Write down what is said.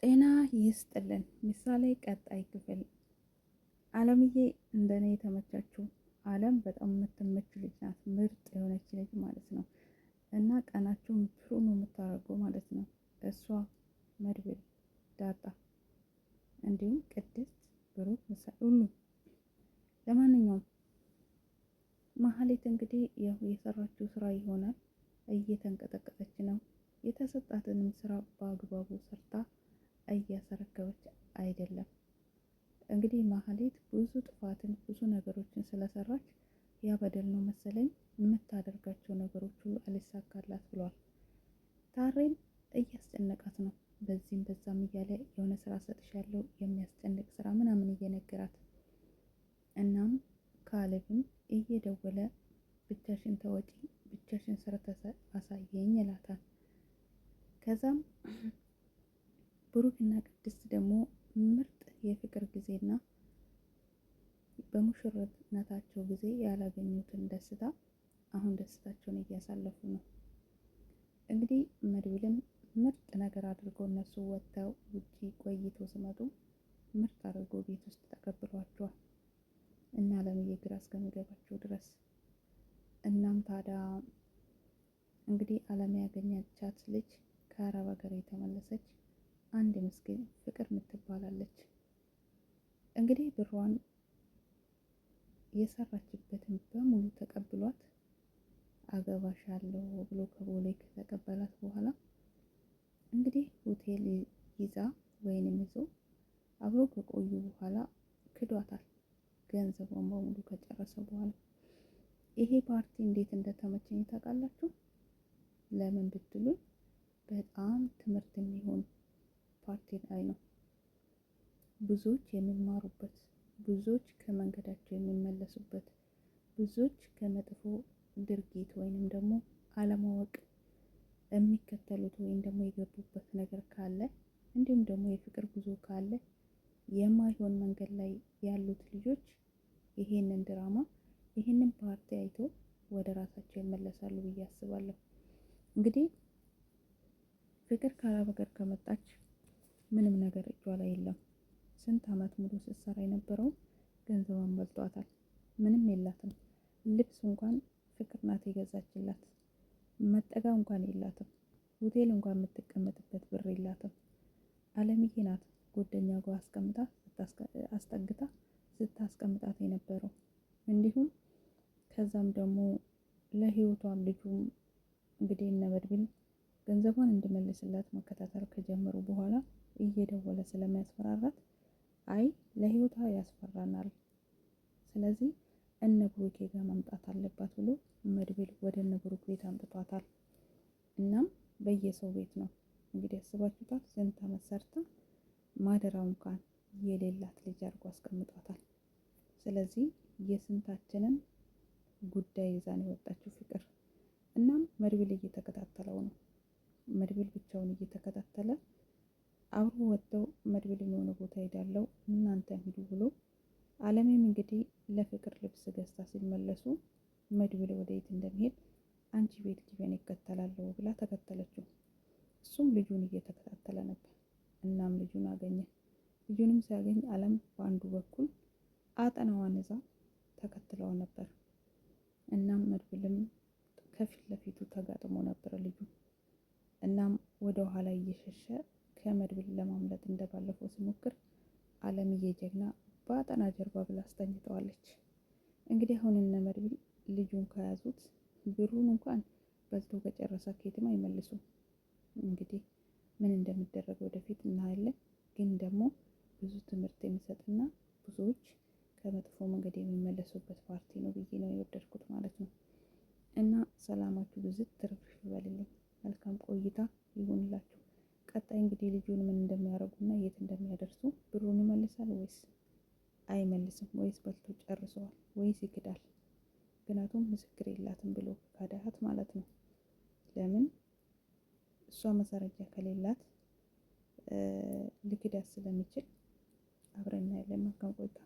ጤና ይስጥልን። ምሳሌ ቀጣይ ክፍል። አለምዬ እንደኔ የተመቻችው አለም በጣም የምትመች ልጅ ናት። ምርጥ የሆነች ልጅ ማለት ነው። እና ቀናችሁን ብሩህ ነው የምታደርገው ማለት ነው። እሷ፣ መድብል፣ ዳጣ እንዲሁም ቅድስት፣ ብሩክ፣ ምሳሌ ሁሉ። ለማንኛውም መሀሌት እንግዲህ ያው የሰራችው ስራ ይሆናል እየተንቀጠቀጠች ነው። የተሰጣትንም ስራ በአግባቡ ሰርታ እያስረከበች አይደለም። እንግዲህ ማህሌት ብዙ ጥፋትን ብዙ ነገሮችን ስለሰራች ያ በደል ነው መሰለኝ የምታደርጋቸው ነገሮች ሁሉ አልሳካላት ብሏል። ታሬም እያስጨነቃት ነው። በዚህም በዛም እያለ የሆነ ስራ ሰጥሻለሁ የሚያስጨንቅ ስራ ምናምን እየነገራት፣ እናም ካሌብም እየደወለ ብቻሽን ተወጪ፣ ብቻሽን ስራ አሳየኝ ይላታል። ከዛም ብሩክ እና ቅድስት ደግሞ ምርጥ የፍቅር ጊዜና በሙሽርነታቸው ጊዜ ያላገኙትን ደስታ አሁን ደስታቸውን እያሳለፉ ነው። እንግዲህ መድብልም ምርጥ ነገር አድርጎ እነሱ ወጥተው ውጪ ቆይቶ ሲመጡ ምርጥ አድርጎ ቤት ውስጥ ተቀብሏቸዋል እና አለምዬ ግራ እስከሚገባቸው ድረስ። እናም ታዲያ እንግዲህ አለም ያገኛቻት ልጅ ከአረብ ሀገር የተመለሰች አንድ ምስኪን ፍቅር ምትባላለች። እንግዲህ ብሯን የሰራችበትን በሙሉ ተቀብሏት አገባሻለሁ ብሎ ከቦሌ ከተቀበላት በኋላ እንግዲህ ሆቴል ይዛ ወይንም ይዞ አብሮ ከቆዩ በኋላ ክዷታል። ገንዘቧን በሙሉ ከጨረሰ በኋላ ይሄ ፓርቲ እንዴት እንደተመቸኝ ታውቃላችሁ? ለምን ብትሉኝ በጣም ትምህርት የሚሆን ፓርቲ ላይ ነው። ብዙዎች የሚማሩበት፣ ብዙዎች ከመንገዳቸው የሚመለሱበት፣ ብዙዎች ከመጥፎ ድርጊት ወይንም ደግሞ አለማወቅ የሚከተሉት ወይም ደግሞ የገቡበት ነገር ካለ እንዲሁም ደግሞ የፍቅር ጉዞ ካለ የማይሆን መንገድ ላይ ያሉት ልጆች ይሄንን ድራማ ይሄንን ፓርቲ አይቶ ወደ ራሳቸው ይመለሳሉ ብዬ አስባለሁ። እንግዲህ ፍቅር ከአረብ ሀገር ከመጣች ምንም ነገር እጇ ላይ የለም። ስንት አመት ሙሉ ስትሰራ የነበረው ገንዘቧን በልቷታል። ምንም የላትም። ልብስ እንኳን ፍቅር ናት የገዛችላት። መጠጋ እንኳን የላትም። ሆቴል እንኳን የምትቀመጥበት ብር የላትም። አለምዬ ናት ጎደኛ ጓ አስቀምጣ አስጠግታ ስታስቀምጣት የነበረው። እንዲሁም ከዛም ደግሞ ለህይወቷም ልጁም እንግዲህ እነ መድብል ገንዘቧን እንድመልስላት መከታተል ከጀመሩ በኋላ እየደወለ ስለሚያስፈራራት አይ ለህይወቷ ያስፈራናል፣ ስለዚህ እነ ብሩኬ ጋር መምጣት አለባት ብሎ መድብል ወደ እነ ብሩክ ቤት አምጥቷታል። እናም በየሰው ቤት ነው እንግዲህ ያስባችሁታል። ስንት አመት ሰርታ ማደሪያው እንኳን የሌላት ልጅ አድርጎ አስቀምጧታል። ስለዚህ የስንታችንን ጉዳይ ይዛን የወጣችው ፍቅር። እናም መድብል እየተከታተለው ነው። መድብል ብቻውን እየተከታተለ አብሮ ወጥተው መድብል የሆነ ቦታ ሄዳለው እናንተ ሂዱ ብሎ አለሜም እንግዲህ ለፍቅር ልብስ ገዝታ ሲመለሱ መድብል ወደ የት እንደሚሄድ አንቺ ቤት ግቢን ይከተላለሁ ብላ ተከተለችው። እሱም ልጁን እየተከታተለ ነበር። እናም ልጁን አገኘ። ልጁንም ሲያገኝ አለም በአንዱ በኩል አጠናዋን ይዛ ተከትለው ነበር። እናም መድብልም ከፊት ለፊቱ ተጋጥሞ ነበር ልጁ። እናም ወደ ኋላ እየሸሸ ከመድብል ለማምለጥ እንደባለፈው ሲሞክር አለምዬ ጀግና በአጠና ጀርባ ብላ አስተኝተዋለች። እንግዲህ አሁን እነ መድብል ልጁን ከያዙት ብሩን እንኳን በልቶ ከጨረሰ ከየትም አይመልሱም። እንግዲህ ምን እንደሚደረግ ወደፊት እናያለን። ግን ደግሞ ብዙ ትምህርት የሚሰጥና ብዙዎች ከመጥፎ መንገድ የሚመለሱበት ፓርቲ ነው ብዬ ነው የወደድኩት ማለት ነው። እና ሰላማችሁ ብዝት ትርፍርፍ ይበልልኝ። መልካም ቆይታ ይሁንላችሁ። ቀጣይ እንግዲህ ልጁን ምን እንደሚያደርጉና የት እንደሚያደርሱ፣ ብሩን ይመልሳል ወይስ አይመልስም? ወይስ በልቶ ጨርሰዋል? ወይስ ይክዳል? ምክንያቱም ምስክር የላትም ብሎ ካዳሃት ማለት ነው። ለምን እሷ መሰረጃ ከሌላት ልክዳት ስለሚችል አብረን እናያለን። መልካም ቆይታ።